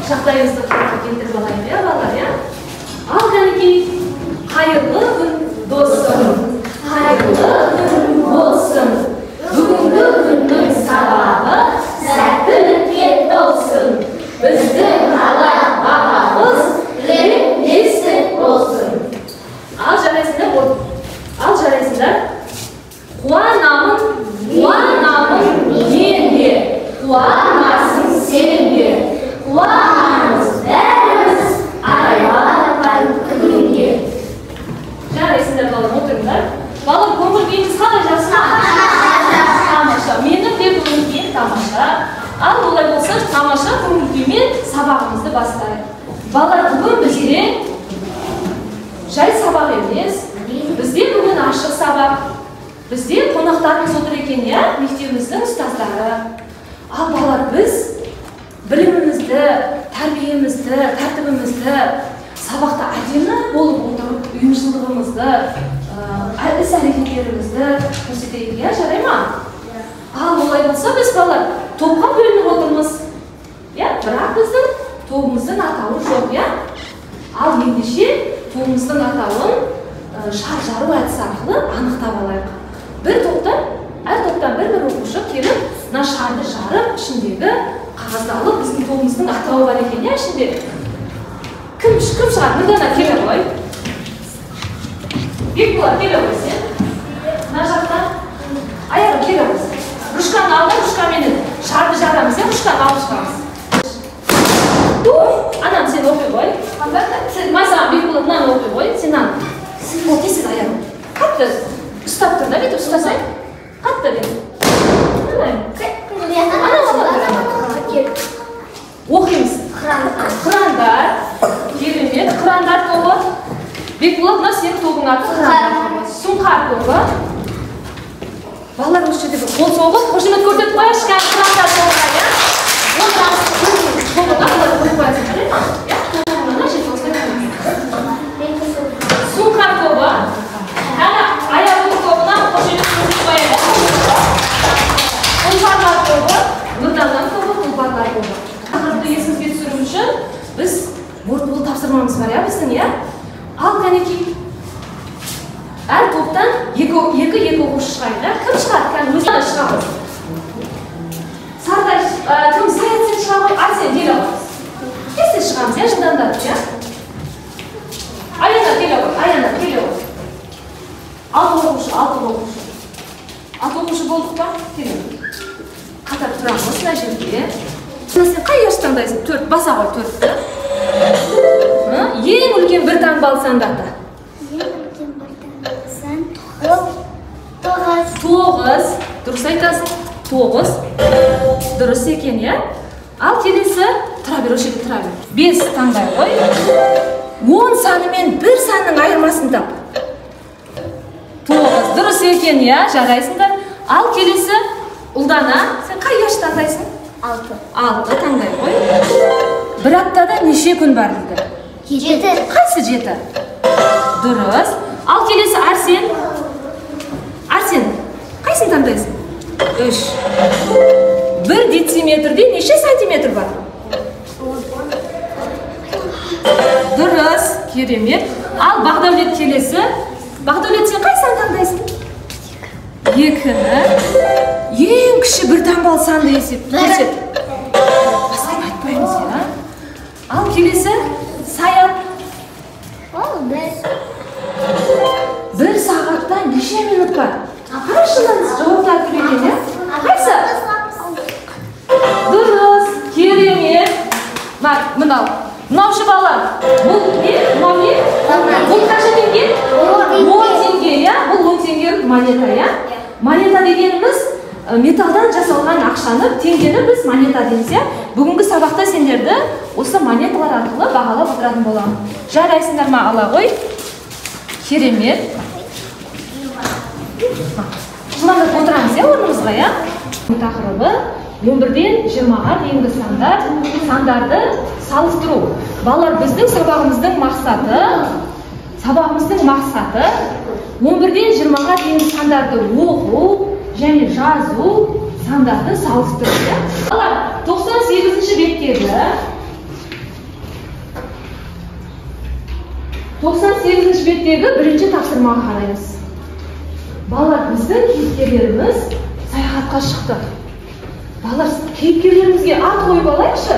Жағдайымызды қалпына келтіріп алайық, иә, балалар, иә? Ал кәнекей, қайырлы күн, досым, қайырлы күн болсын. Бүгінгі күннің сабағы сәттілікке толсын. Біздің қала бағамыз тілектестік болсын. Ал жарайсыңдар, ал жарайсыңдар. Қуанамын, қуанамын мен де, қуанасың сен де. Қуанамыз бәріміз арайланған күнге. Жарайсыңдар, балалар, отырыңдар. Балалар, көңіл күйіңіз қалай, жақсы ма? Тамаша. Менің де көңіл күйім тамаша. Ал олай болса, тамаша көңіл күймен сабағымызды бастайық. Балалар, бүгін бізде жай сабақ емес, бізде бүгін ашық сабақ. Бізде қонақтарымыз отыр екен, иә, мектебіміздің ұстаздары. Ал балалар, біз білімімізді, тәрбиемізді, тәртібімізді, сабақта әдемі болып отырып, ұйымшылдығымызды, іс әрекеттерімізді көрсетейік, иә, жарай ма? Ал олай болса, біз балалар топқа бөлініп отырмыз, иә, бірақ біздің тобымыздың атауы жоқ, иә? Ал ендеше тобымыздың атауын шар жару әдісі арқылы анықтап алайық. Бір топтан, әр топтан бір-бір оқушы келіп, мына шарды жарып, ішіндегі қағазды алып, біздің тобымыздың атауы бар екен, иә, ішінде. Кім шығады? Нұрдана, келе ғой. Бекболат, келе ғой сен. Мына жақтан. Аяғы, келе ғой сен. Ручканы ал да, ручкаменен шарды жарамыз, иә, ручканы алып шығамыз. Анам, сен оқи ғой. Мына Бекболат, мынаны оқи ғой, сен мынаны. Ол тез аяғы. Қатты ұстап тұр да, бүйтіп ұстасай. Қатты бүйтіп. Оқимыз. Қырандар. Керемет. Қырандар тобы. Бекболат, мына сенің тобың аты қырандар тобы. Сұңқар тобы. Балалар, осы жерде бір қол соғып, қошемет көрсетіп қояйықшы кәдімгі қырандар тобына, иә? Тобына олар қойып қоясыңдар, иә? Мына жерде осылай қоямыз. Сұңқар тобы. Әне, Аяғының тобына қошемет көрсетіп қояйық. Тұлпарлар тобы, Нұрданның тобы, тұлпарлар тобы. Тақырыпты есіңізге түсіру үшін біз бұл тапсырмамыз бар, иә, біздің, иә? Ал кәнекей, әр топтан екі оқушы шығайық, иә? Кім шығады? Кәне, өзі шығамыз. Сартай, кім, Саят, сен шыға ғой? Арсен, келе ғой. Тез-тез шығамыз, иә, жылдамдатып, иә? Аяна, келе ғой, Аяна, келе ғой. Алты оқушы, алты оқушы. Алты оқушы болдық па? Келе. Қатар тұрамыз мына жерде. Сен қай ұяш таңдайсың? Төрт, баса ғой төртті. Ең үлкен бір таңбалы санды ата. Ең үлкен бір таңбалы сан тоғыз. 9. Дұрыс айтасың. 9. Дұрыс екен, иә? Ал келесі, тұра бер, осы жерде тұра бер. 5 таңдай ғой. 10 саны мен 1 санның айырмасын тап. 9. Дұрыс екен, иә? Жарайсыңдар. Ал келесі, Ұлдана, сен қай ұяш таңдайсың? 6. 6 таңдай ғой. Бір аптада неше күн бар дейді? 7. Қайсы 7? Дұрыс. Ал келесі Арсен. Арсен, қайсыны таңдайсың? 3. 1 дециметрде неше сантиметр бар? Дұрыс, керемет. Ал Бағдәулет келесі. Бағдәулет, сен қай сан таңдайсың? 2-ні. Ең кіші бір таңбалы санды есеп. Көрсет. Басқаны айтпаймыз, иә? Ал келесі Саят. Ол 1. 1 сағатта неше минут бар? Қарашы, жауаптар тұр екен, иә? Қайсы? Дұрыс, керемет. Мынау. Мынаушы бала. Бұл не? Мынау не? Бұл қанша теңге? 10 теңге, иә? Бұл 10 теңгелік монета, иә? Монета дегеніміз металдан жасалған ақшаны, теңгені біз монета дейміз, иә? Бүгінгі сабақта сендерді осы монеталар арқылы бағалап отыратын боламын. Жарайсыңдар ма, ала ғой? Керемет. Жылдамдап отырамыз, иә, орнымызға, иә? Тақырыбы 11-ден 20-ға дейінгі сандар, сандарды салыстыру. Балалар, біздің сабағымыздың мақсаты 11-ден 20-ға дейінгі сандарды оқу және жазу, сандарды салыстыру, иә? Балалар, 98-ші беттегі 98-ші беттегі бірінші тапсырмаға қараймыз. Балалар, біздің кейіпкерлеріміз саяхатқа шықты. Балалар, кейіпкерлерімізге ат қойып алайықшы.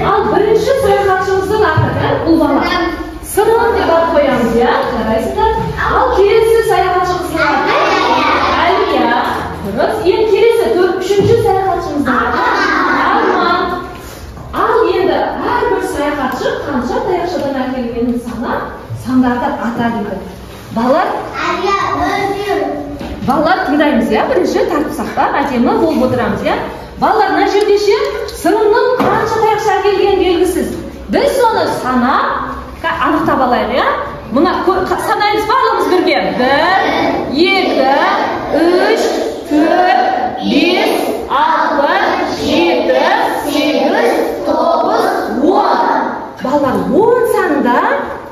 Ал бірінші саяхатшымыздың аты кім? Бұл бала. Сырым деп ат қоямыз, иә? Жарайсыздар. Ал келесі саяхатшымыздың аты Әлия. Дұрыс. Енді келесі үшінші саяхатшымыздың аты Арман. Ал енді әрбір саяхатшы қанша таяқшадан әкелгенін санап, сандарды ата дейді. Балалар, балалар тыңдаймыз, иә? Бірінші тәртіп сақтап, әдемі болып отырамыз, иә? Балалар, мына жерде ше Сырымның қанша таяқша әкелгені белгісіз. Біз соны санап, анықтап алайық, иә? Мына санаймыз барлығымыз бірге. 1, 2, 3, 4, 5, 6, 7, 8, 9, 10. Балалар, 10 санында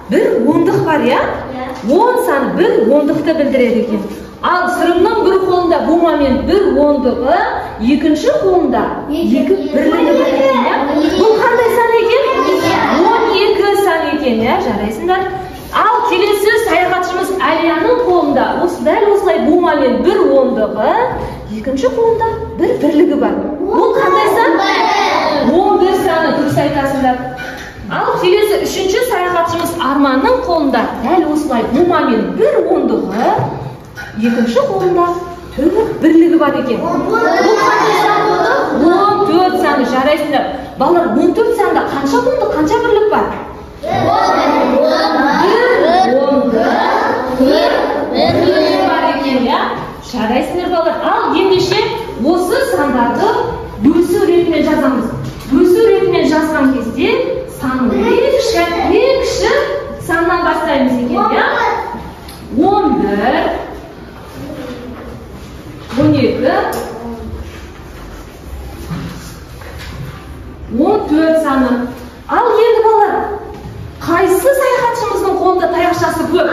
бір ондық бар, иә? 10 саны бір ондықты білдіреді екен. Ал Сырымның бір қолында бумамен бір ондығы, екінші қолында екі бірлігі бар екен, иә? Бұл қандай сан екен? 12 сан екен, иә? Жарайсыңдар. Ал келесі саяхатшымыз Әлияның қолында дәл осылай бумамен бір ондығы, екінші қолында бір бірлігі бар. Бұл қандай сан? 11 саны, дұрыс айтасыңдар. Ал келесі үшінші саяхатшымыз Арманның қолында дәл осылай бумамен бір ондығы, екінші қолында 4 бірлігі бар екен. Бұл қандай сан болды? 14 саны, жарайсыңдар. Балалар, 14 санда қанша ондық, қанша бірлік бар? 1 ондық, 4 бірлік бар екен, иә? Жарайсыңдар, балалар. Ал ендеше осы сандарды өсу ретімен жазамыз. Өсу ретімен жазған кезде санның ең кіші саннан бастаймыз екен, иә? 11, 12, 14 саны. Ал енді балалар, қайсы саяхатшымыздың қолында таяқшасы көп?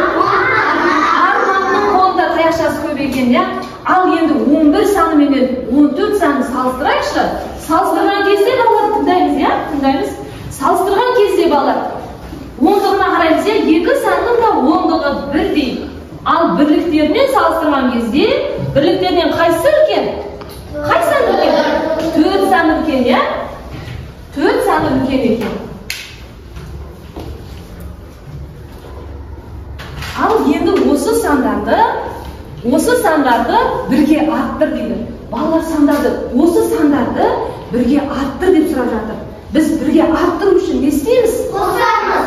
Арманның қолында таяқшасы көп екен, иә? Ал енді 11 саны менен 14 санын салыстырайықшы. Салыстырған кезде балалар тыңдаймыз, иә? Тыңдаймыз. Салыстырған кезде балалар ондығына қараймыз, иә? Екі санның да ондығы бірдей. Ал бірліктерінен салыстырған кезде бірліктерінен қайсысы үлкен? Қай сан үлкен? 4 саны үлкен, иә? 4 саны үлкен екен. Ал енді осы сандарды бірге арттыр дейді. Балалар, осы сандарды бірге арттыр деп сұрап жатыр. Біз бірге арттыру үшін не істейміз? Қосамыз.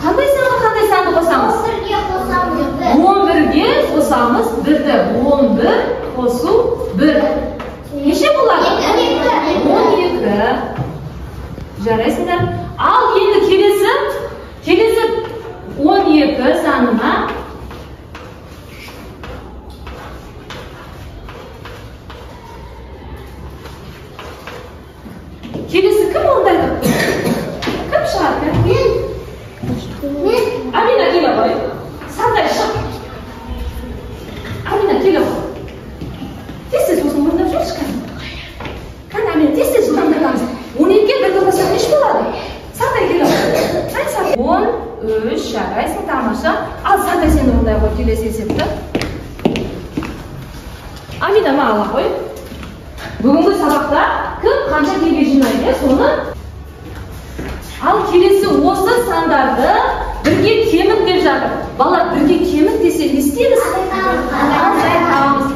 Қандай санға қандай санды қосамыз? 11-ге қосамыз 1. 11-ге қосамыз 1-ді. 11 қосу 1. Неше болады? 12. Жарайсыңдар. Ал енді келесі 12 санына келесі кім орындайды? Кім шығады? Мен. Амина, келе ғой. Сандай шық. Амина, келе ғой. Тез-тез осыны орындап жіберші кәне. Кәне, Амина, тез-тез жылдамдатамыз. 12-ге бірді қоссақ неше болады? Сандай келе ғой. Қай сан? 13, жарайсың, тамаша. Ал Сандай, сен орындай ғой келесі есепті. Амина, ма ала ғой. Бүгінгі сабақта кім қанша теңге жинайды, соны. Ал келесі осы сандарды бірге кеміт деп жатыр. Балалар, бірге кеміт десе не істейміз? Азайтамыз.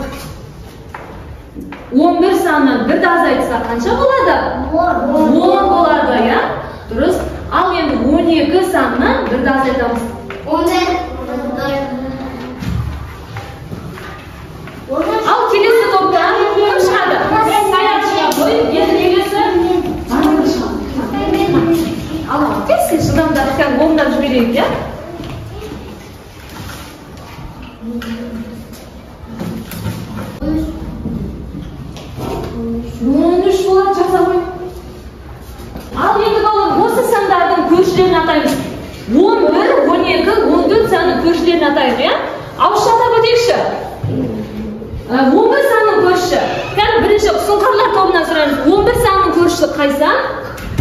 11 санынан бірді азайтса қанша болады? 10 болады, иә? Дұрыс. Ал енді 12 санынан бірді азайтамыз. 11. Ал келесі топта кім шығады? Саят шығады ғой. Енді келесі шығады. Ал тез-тез жылдамдатып, кәдімгі орындап жіберейік, иә? 13 болады, жаза ғой. Ал енді балалар, осы сандардың көршілерін атаймыз. 11, 12, 14 санның көршілерін атайық, иә? Ауызша атап өтейікші. 11 санның көршісі. Кәдімгі бірінші сұңқарлар тобынан сұраймыз. 11 санның көршісі қай сан?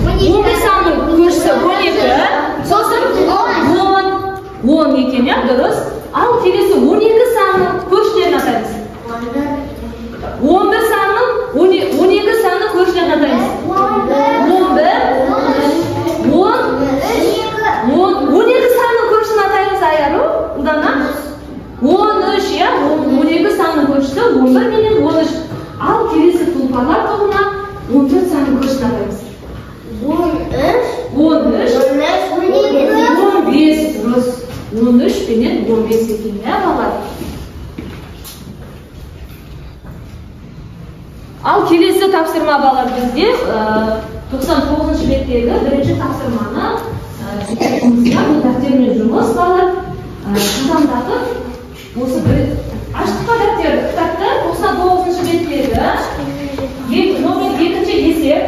11 санының көршісі 12, сосын 10, 10 екен, иә, дұрыс. Ал келесі 12 санының көршілерін атаймыз. 11 санының 12 санының көршілерін атаймыз. 11, 10, 12 санының көршісін атаймыз, Айару, Ұлдана. 13, иә, 12 санының көршісі 11 менен 13. Ал келесі тұлпарлар тобына 14 санының көршісін атаймыз. 13, 13, 15, дұрыс. 13 пенен 15 екен, иә, балалар? Ал келесі тапсырма, балалар, бізде 99-шы беттегі бірінші тапсырманы бұл дәптермен жұмыс, балалар. Жылдамдатып, осы бір аштық па дәптер, кітапты 99-шы беттегі номер 2-ші есеп.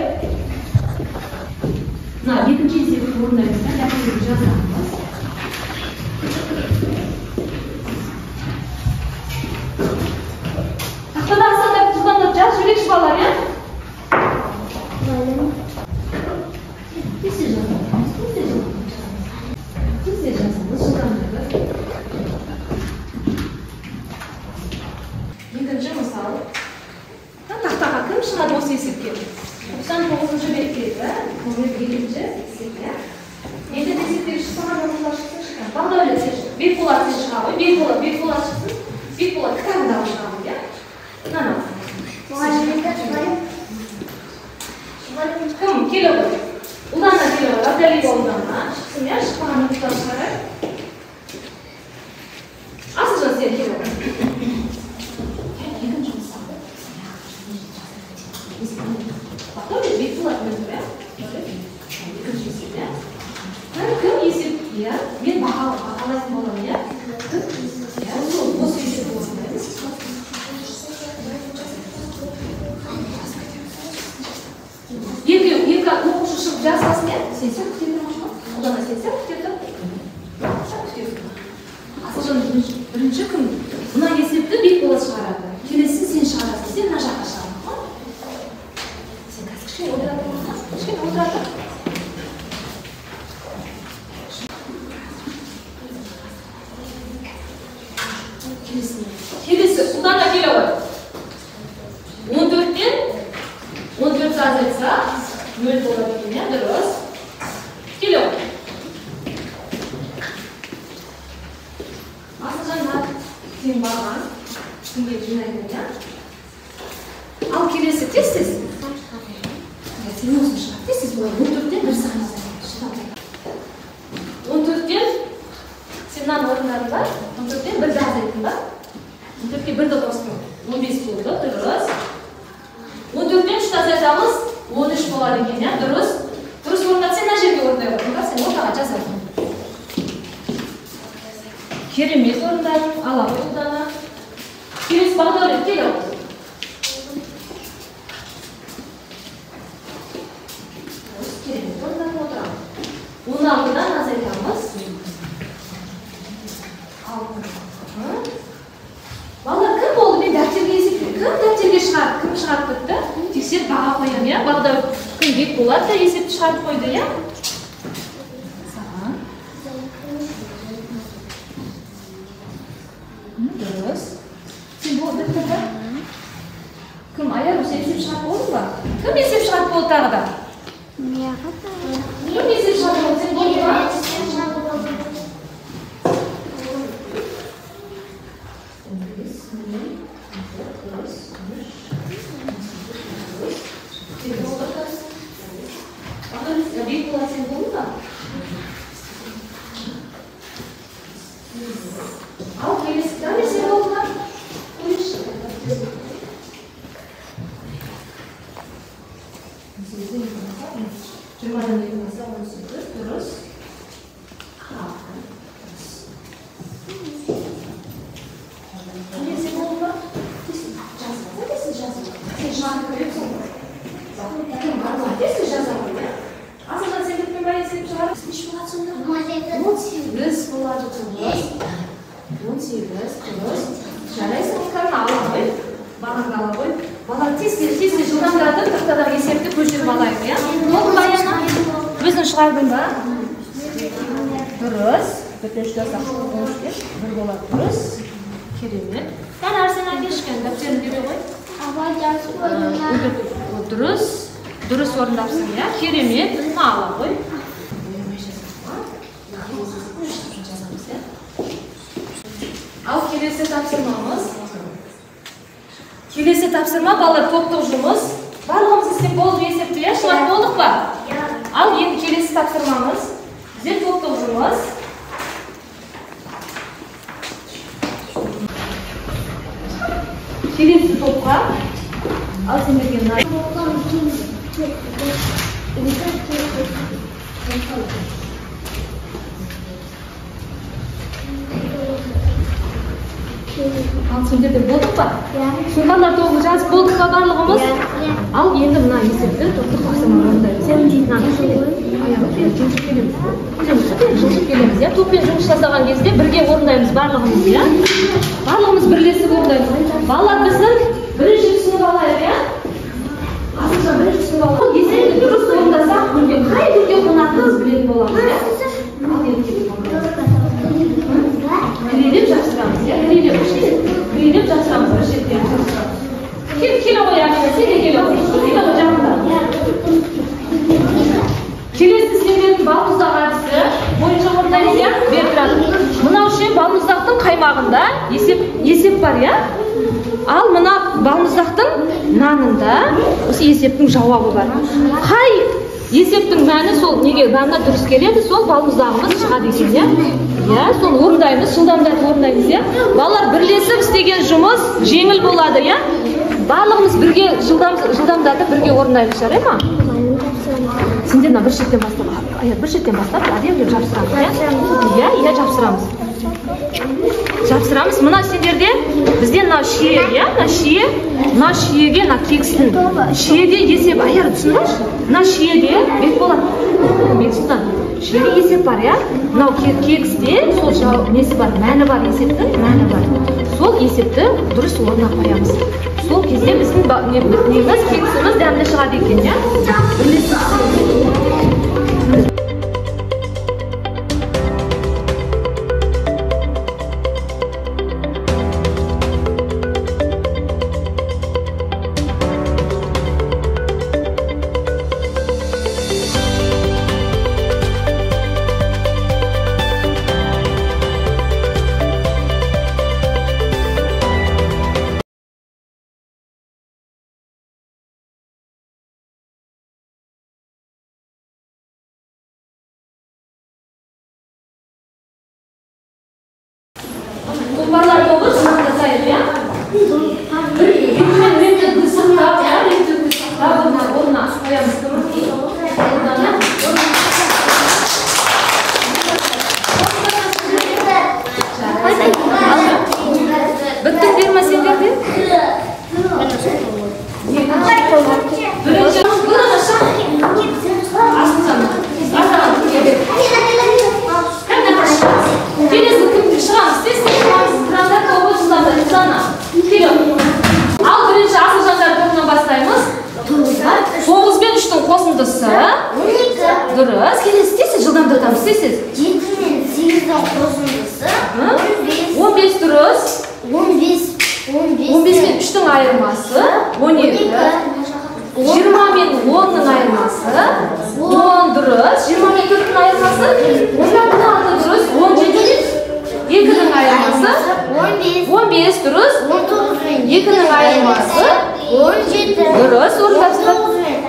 Мына 2-ші есепті орындаймыз, дәптерге жазамыз. Тақтада асандап, жылдамдап жазып жіберейікші, балалар, иә? Тез-тез жазамыз, тез-тез жазамыз, жазамыз, жылдамдатып. Екінші мысал. Тақтаға кім шығады осы есепке? 99-шы беттегі номер 2-ші есеп, иә? Енді есептегі шықпаған оқушылар шықсыншы. Бағдәулет, сен шық. Бекболат, сен шыға ғой. Бекболат, Бекболат шықсын. Бекболат кітабын алып шыға ғой, иә? Мынаны. Кім? Келе ғой. Ұлдана келе ғой. Абдалиева Ұлдана. Шықсын, иә? Шықпаған оқушылар шығарайық. Асылжан, сен келе ғой. Екінші мысалды. Бағдәулет, Бекболат мен тұр, иә? Екінші есеп, иә? Кім есеп, иә? Мен бағалайтын боламын, иә? Кім? Иә, осы есепті орындаймыз. Екі оқушы шығып жазасын, иә? Сен сәл күте тұр, Ұлдана, сен сәл күте тұр. Сәл күте тұр. Асылжан, бірінші кім? Мына есепті Бекболат шығарады. Келесін сен шығарасың, сен мына жаққа шығарасың. Сен қазір кішкене отыра тұр, кішкене отыра тұр. Келесі, Ұлдана келе ғой. 14-тен 14 азайтса 0 болады екен, иә, дұрыс. Келе ғой. Асылжан, сен барған, кімге жинайтын, иә? Ал келесі, тез-тез. Сен осыны шығар, тез-тез олай 14-тен бір сан азайтады. 14-тен сен мынаны орындадың ба? 14-тен бірді азайттың ба? 14-ке бірді қостың. 15 болды, дұрыс. 14-тен 3-ті азайтамыз, 13 болады екен, иә, дұрыс. Дұрыс орындады, сен мына жерге орындай ғой. Сен ортаға жаза. Керемет орындадың, ала ғой, Ұлдана. Келесі Бағдәулет, келе ғой. Дұрыс, керемет орындадың, отырамыз. 16-дан азайтамыз. 6. Балалар, кім болды? Мен дәптерге есептеймін. Кім дәптерге шығарып, кім шығарып бітті? Тексеріп баға қоямын, иә? Бағдәулет, кім Бекболат та есепті шығарып қойды, иә? Саған. Дұрыс. Сен болды бітті бе? Кім? Айару, сен есеп шығарып болдың ба? Кім есеп шығарып болды тағы да? Кім есеп шығарып болды? Сен болдың ба? Бекболат, сен болдың ба? Ал келесі, Дамир, сен болдың ба? Көрейікші. 20-дан 2 алса 18, дұрыс. 6, дұрыс. Дамир, сен болдың ба? Жазып алса, тез жазып. Сен шығарып көресің ғой. Кім бар? Тез жаза ғой, иә? Асылжан, сен біттің ба есеп шығарып? Неше болады сонда? 18 болады, дұрыс. 18, дұрыс. Жарайсың, кәдімгі ала ғой. Бағаңды ала ғой. Балалар тез тез жылдамдатып тақтадағы есепті көшіріп алайық, иә? Болды ба, Аяна? Өзің шығардың ба? Дұрыс. 4 3 4 13 1 болады. Дұрыс. Керемет. Кәне, Арсен әкеші, дәптерін бере ғой. Дұрыс. Дұрыс орындапсың, иә? Керемет. Ала ғой. Ал келесі тапсырмамыз. Келесі тапсырма балалар топтық жұмыс. Барлығымыз істеп болдық есепті, иә? Шығарып болдық па? Ал енді келесі тапсырмамыз. Бізде топтық жұмыс. Келесі топқа ал сендерге мына Ал сендерде болдық па? Сұлтандар тобы жазып болдық па барлығымыз? Ал енді мына есепті топтық тапсырма орындаймыз. Жылжып келеміз. Жылжып келеміз, иә? Топпен жұмыс жасаған кезде бірге орындаймыз барлығымыз, иә? Барлығымыз бірлесіп орындаймыз. Балалар біздің бірінші түсініп алайық, иә? Асылжан бірінші түсініп алайық. Есепті дұрыс орындасақ, гүлге қай гүлге қонатынымыз білетін боламыз, иә? Ал енді келіп Кірелеп жапсырамыз, иә? Кірелеп жапсырамыз, бір шеттен жапсырамыз. Келе ғой, Амина, сен де келе ғой. Келе ғой, жақында. Келесі сендердің балмұздақ әдісі бойынша орындаймыз, иә? Беріп тұрады. Мынау ше балмұздақтың қаймағында есеп бар, иә? Ал мына балмұздақтың нанында осы есептің жауабы бар. Қай есептің мәні сол неге мәні дұрыс келеді, сол балмұздағымыз шығады екен, иә? Иә, соны орындаймыз, жылдамдатып орындаймыз, иә? Балалар бірлесіп істеген жұмыс жеңіл болады, иә? Барлығымыз бірге жылдамдатып бірге орындаймыз, жарай ма? Сендер мына бір шеттен бастап, бір шеттен бастап әдемілеп жапсырамыз, иә? Иә, иә, жапсырамыз. Жапсырамыз. Мына сендерде бізде мына шие, иә, мына шие, мына шиеге мына кекстің шиеде есеп, аяр түсіндіңші? Мына шиеде Бекболат, Бексұлтан, шиеде есеп бар, иә? Мынау кексте сол несі бар, мәні бар, есептің мәні бар. Сол есепті дұрыс орнына қоямыз. Сол кезде біздің неміз, кексіміз дәмді шығады екен, иә? Бірлесіп. Тұлпарлар тобы жылдамдатайық, иә? Бір екімен реттілікті сақтап, иә? Реттілікті сақтап, орнына қоямыз. Біттіңдер ме сендер де? Бірінші келесі кім шығамыз? Тез шығамыз. Қырандар тобы жылдамдатып. Ал бірінші Асылжандар тобынан бастаймыз. 9 мен 3-тің қосындысы. 12. Дұрыс. Келесі тез жылдамдатамыз. Тез. 7 мен 8-дің қосындысы 15. 15 дұрыс. 15. 15 мен 3-тің айырмасы 12. 20 мен 10-ның айырмасы 10 дұрыс. 20 мен 4-тің айырмасы 16 дұрыс. 17 2-нің айырмасы 15. 15 дұрыс. 19 мен 2-нің айырмасы 17. Дұрыс. Орындапсыздар.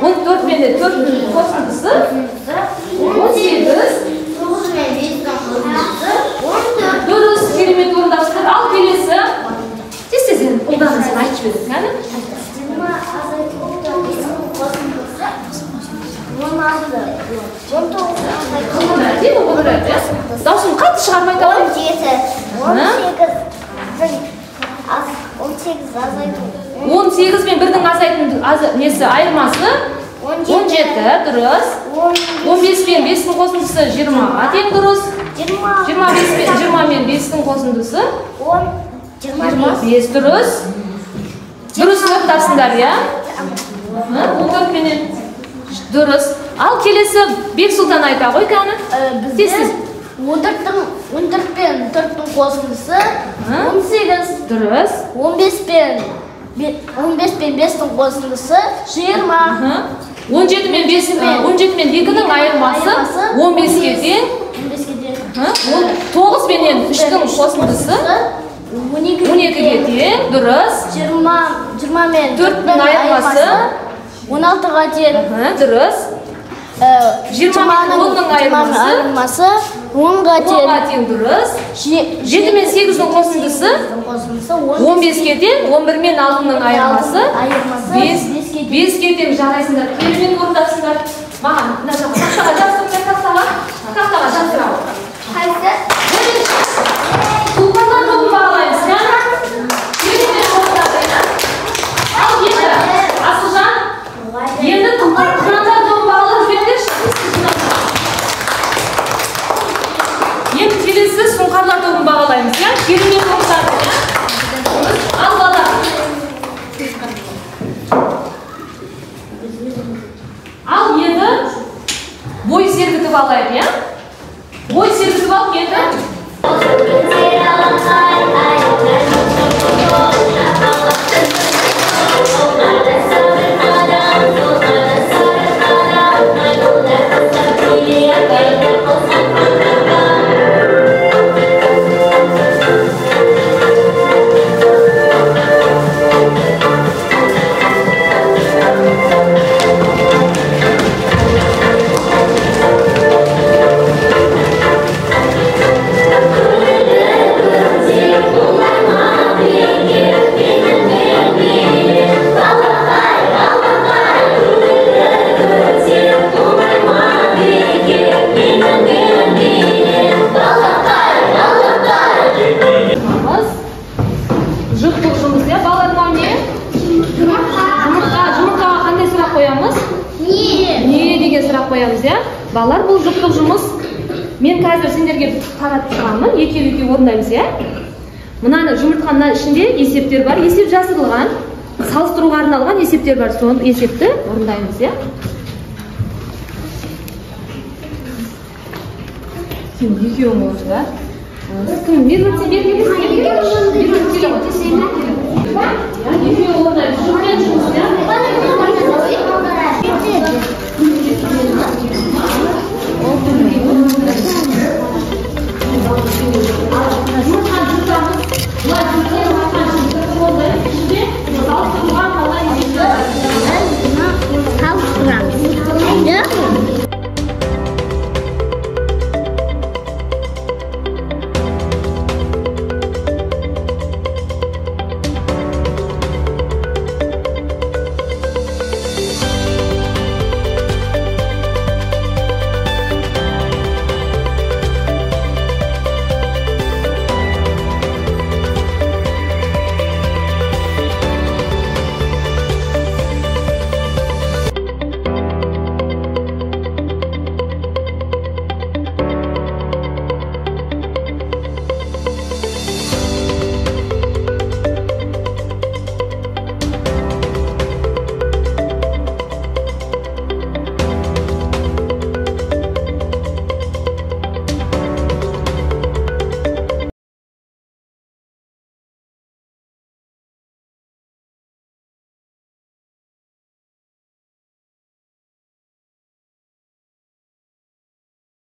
14 мен 4-тің қосындысы 18. 9 мен 5-тің қосындысы 14. Дұрыс, керемет орындапсыздар. Ал келесі. Тез-тез енді Ұлдана сен айтып жібер. Кәні? 20 азайту 5-тің қосындысы 16. 19 азайту Дауысын қатты шығармай талай. 17. 18 азайту. 18 мен 1-дің азайтын несі айырмасы 17 дұрыс. 15 пен 5-тің қосындысы 20-ға тең дұрыс. 25 пен 20 мен 5-тің қосындысы 25 дұрыс. Дұрыс орындапсыңдар, иә? 14 менен. Дұрыс. Ал келесі Бексұлтан айта ғой кәні. Бізде 14 пен 4-тің қосындысы 18. Дұрыс. 15 пен 5-тің қосындысы 20. 17 мен 5, 17 мен 2-нің айырмасы 15-ге тең. 9 менен 3-тің қосындысы 12-ге тең. Дұрыс. 20 мен 4-тің айырмасы 16-ға тең. Дұрыс. 20 мен 10-ның айырмасы 10-ға тең. 10-ға тең. Дұрыс. 7 мен 8-дің қосындысы 15-ге тең. 11 мен 6-ның айырмасы 5-ге тең. Жарайсыңдар. Керемет орындапсыңдар. Маған мына жаққа тақтаға жапсырыңдар, тақтаға. Тақтаға жапсырамын. Қайсы? Тұлпарлар тобын бағалаймыз. Керемет орындады. Ал енді Асылжан, енді тұлпар қырандар тобын бағалап жіберіңдерші. Енді келесі сұңқарлар тобын бағалаймыз. Керемет орындады. Ал бала. Ал енді бой сергітіп алайық, иә? Бой сергітіп алып енді. Жұптық жұмыс, иә? Балалар, мынау не? Жұмыртқа. Жұмыртқаға қандай сұрақ қоямыз? Не. Не деген сұрақ қоямыз, иә? Балалар, бұл жұптық жұмыс. Мен қазір сендерге таратып шығамын, екеу-екеу орындаймыз, иә? Мынаны жұмыртқаның ішінде есептер бар, есеп жасырылған, салыстыруға арналған есептер бар. Соны есепті орындаймыз, иә? Сен екеуің болды, да? Кім? Меруерт, сен бері келесің? Меруерт, келе ғой. Екеуі орындаймыз.